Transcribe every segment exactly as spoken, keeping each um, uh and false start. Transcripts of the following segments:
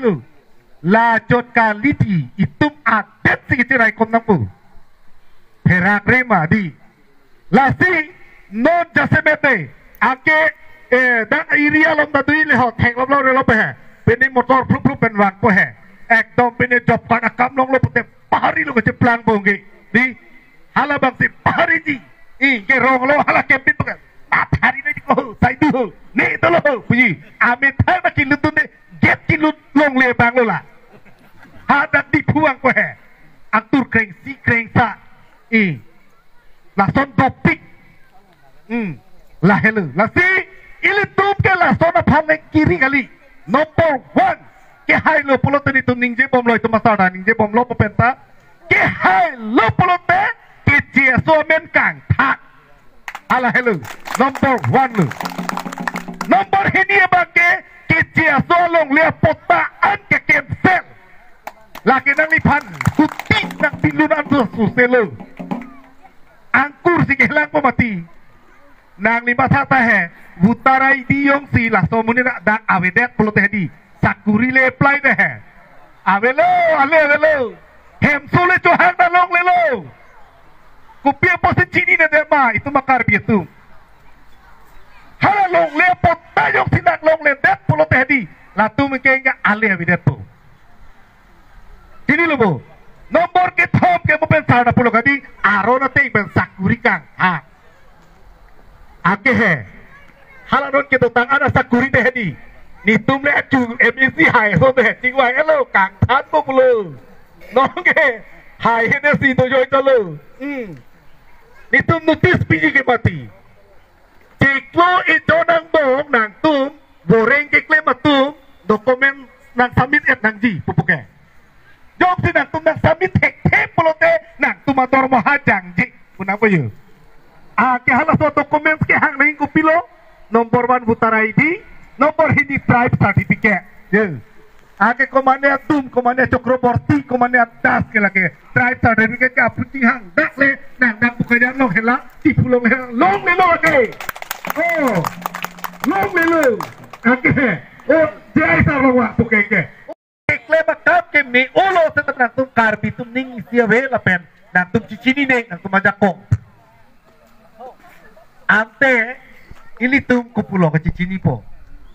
Lo, la chot kaliti itum adet si kichirai kom nangpo. Pherak rema di. Lasi non jasemet de. Anke, eh, dak area along ta dui le ho, thek lop lo re lo pe he. Pini motor phlup phlup pen vangpo he. Ekdom pini job card akam longlo pute pahari lo kacheplang bongge. Di. Hala bangsi pahari di. Ingke rong lo hala kempit pakai. Pahari na di ko, sai du ho. Ne dolo ho. Puji. Amit thang na kilut tu ne. Get kilut longle bang lo la. Hadak Diphu vangpo he. Angtur krengsi krengsa. I. Lason dopik. Hmm. Lahelo. Lasi ilitum ke lason aphan le kiri kali. Number one. Kehai lo pulote nelitum ningje bomlo, itum asar ta ningje bomlo pu penta. Kehai lo pulote keche aso amen kangthak. Hala helo. Number one lo. Number hini abang ke keche aso alongle apatta an ke cancel. Lake nangliphan kuti nangpilun an tu suselo. Angkur si kelang pemati. Nangli matha ta he. Voter I D jongsi laso amonit dak avedet pulote hedi. Sakuri le apply de he. Avelo, ale avelo. Hemso le chohang ta longlelo. Kopi apotsi chininedetma, itum a-Karbi atum. Hala longle apatta jongsi dak longledet pulote hedi. Latum ke ingke ale avedetpo. Chinilo bo. Number kethom ke mo pen sar na pulo kadi, aron ateng pen sakuri kang. Ha. Anke he. Hala non kedotang an asakuri te hedi. Nelitum le achu M A C hai ason te he. Chingvai-etlo kangthanpo pulo. Non ke hai hene si dojoi talo. Hmm. Nelitum notice piji ke mati. Chiklo ijo nangdong nangtum, boreng keklem atum, document nang submit-et nangji, pupu ke. Jongsi nangtum nang submit thekthe pulote, nangtum adormoha jangji, pu nangpo yo. Anke halaso documents kehang nang kopilo, number one voter I D, number hini tribe certificate. Yo. Anke komane atum, komane Chakraborty, komane adas ke lake. Tribe certificate ke aphuthak hang dak le, nang dak buka jam long hela, Diphu long hela, longlelo lake. Oh, longlelo. Anke, oh, jai sar long wa, buka ke. Keklem akam ke me-olo seta nangtum Karbi atum ning isi ave lapen nangtum chichinine nangtum ajakong. Ante ilitum kopulo kachechinipo.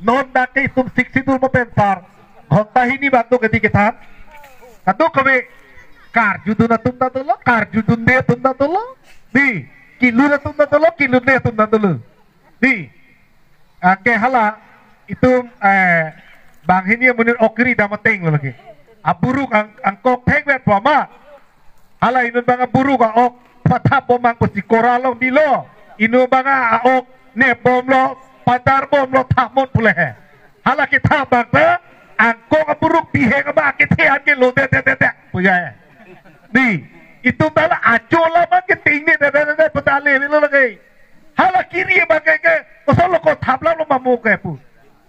Non dak ke itum Sixth Schedule mo pen sar. Ghonta hini bang do kedi kethan. Kadokave karjudun atum ta dolo, karjudunde atum ta dolo. Di, kilun atum ta dolo, kilunde atum ta dolo. Di, anke hala itum, eh, banghini amonit ok kiri dam atenglo lake. Aburuk ang, angkok thekvet po ma. Hala inut abang aburuk a-ok pathap bom nangpo, sikora along bilo. Inut abang a-ok nep bomlo, pajar bomlo, thap mon pule he. Hala kethap abang ta angkok aburuk bihek abang kethe an ke lodet det det det puja he. Di, itum ta la acho alam an ke ting ne det det det putale bilo lake. Hala kiri abang ke ke, koson lo ko thap lam lo ma mo ke pu.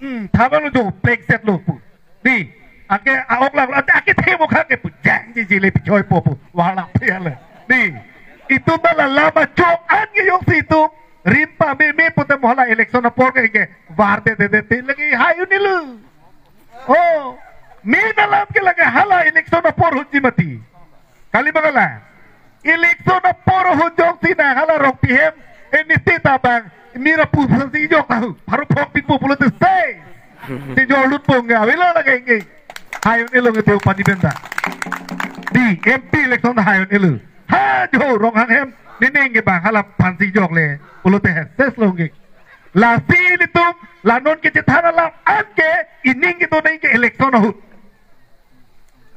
Hmm, thap lam lo jo plek set lo pu. Di, anke a-ok lang lo, ante anke the mo kha ke pu, jang ji ji le pichoi po pu, wala pe le. Di, itum ta la lama chok an ke jongsi itum rim pameme pute mo hala election apor ke ke, var de de de te lake hai unilo. Oh, me alam ke lake hala election apor hunji mati. Kali bang hala. Election apor ahut jongsi nang hala rong pihem, ini ti tabang, mira pu si jok tahu, baru phok pipu pulote sei. Si jok lut pong ya, avelo lake ingke. Hai unilo nge teu pani benda. Di M P election hai unilo. Ha jo Ronghang hem, nining ke bang hala aphan si jok le, pulote he, ses lo ingke. Lasi ilitum, la non kechethan alam an ke, ining kedo nang ke election ahut.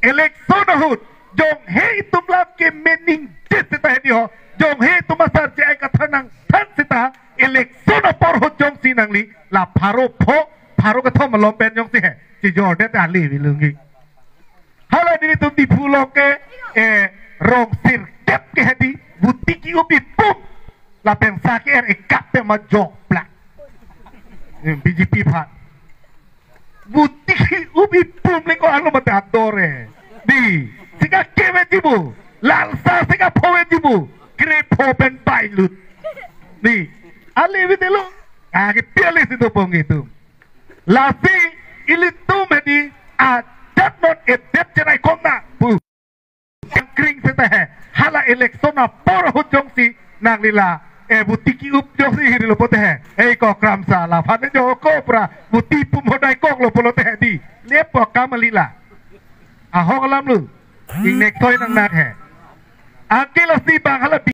Election ahut, jong he itum lam ke mening jet seta hedi ho, jong he itum asar J I Kathar nangthan seta, election apor ahut jongsi nangli, la pharo pho, pharo kethom along pen jongsi he, chijor det ale vilungi. Hala nelitum Diphu along ke, eh, rong sirkep ke hedi, buti ki-up ipum, lapen sa ke-er ekap te ma jok plak. Hmm, B J P aphan. Buti ki-up ipum le ko alo mate ador e. Di, sika kevet ji pu. Lalsa sika phovet ji pu. Kre pho pen bailut. Di, ale videlo. Ah, ke piali si do pong itum. Lasi ilitum hedi, ah, non edet chenai kom na pu. Kangkring seta he. Hala election apor ahut jongsi nangli la, eh, voti ki-up jongsi hirilo pote he. Eh, ko Kramsa la phan jo ko pra voti pum hodai koklo pulote he di. Lepo kam ali la. Ahok alam lo. Ingnek thoi nangnak he. Akilo si bang hala